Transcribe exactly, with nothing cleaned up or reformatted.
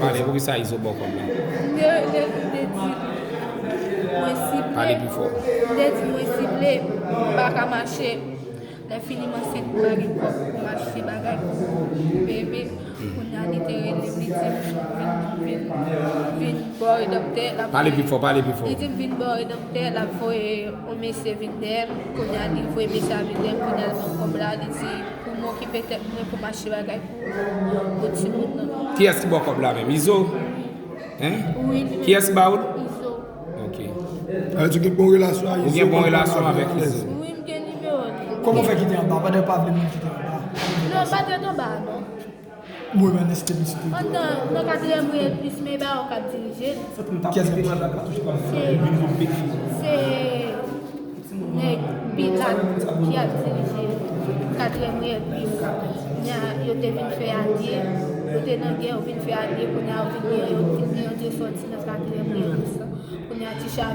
Pale, poukisa Izo ba w kòb la? M te, te, te di mwen sible. Pale pi fò. M te di mwen sible, m pa ka mache. Lè fini m ansent, m pa gen kòb pou m achte bagay pou bebe. Kounye a li te rele m, li di m vin, vin, vin bò redanmtè. L ap Pale voye- pi fò, pale pi fò. Li di m vin bò redanmtè, l ap voye yon mesye vin dèyè m. Kounye a li voye mesye a vin dèyè m, kounye a l ban m kòb la, li di pou m okipe tèt mwen, pou m achte bagay pou, pou timoun nan. Kiyès ki ba w kòb la menm? Izo? Hein? Wi, li menm. Kiyès ki ba w l? Izo. Ok. Alò, ou gen bon relasyon a Ou gen bon relasyon avèk Izo? Wi, m gen nimewo li. Kòman w fè kite anba? Pandan w pa vle moun kite anba? Non, pa tèt anba, non. Mwen, men, neste misite. Andan, nan katriyèm riyèl plis, men ba yo k ap dirije l. Kiyès ki dirije? Se, se nèg Pilat ki ap dirije katriyèm riyèl plis. Nya, yo te vin fè alye, yo te nan gè, yo vin fè alye, kounye a yo vin gen, yo vin gen, yo te sòti nan katriyèm riyèl plis la. Kounye a Ticha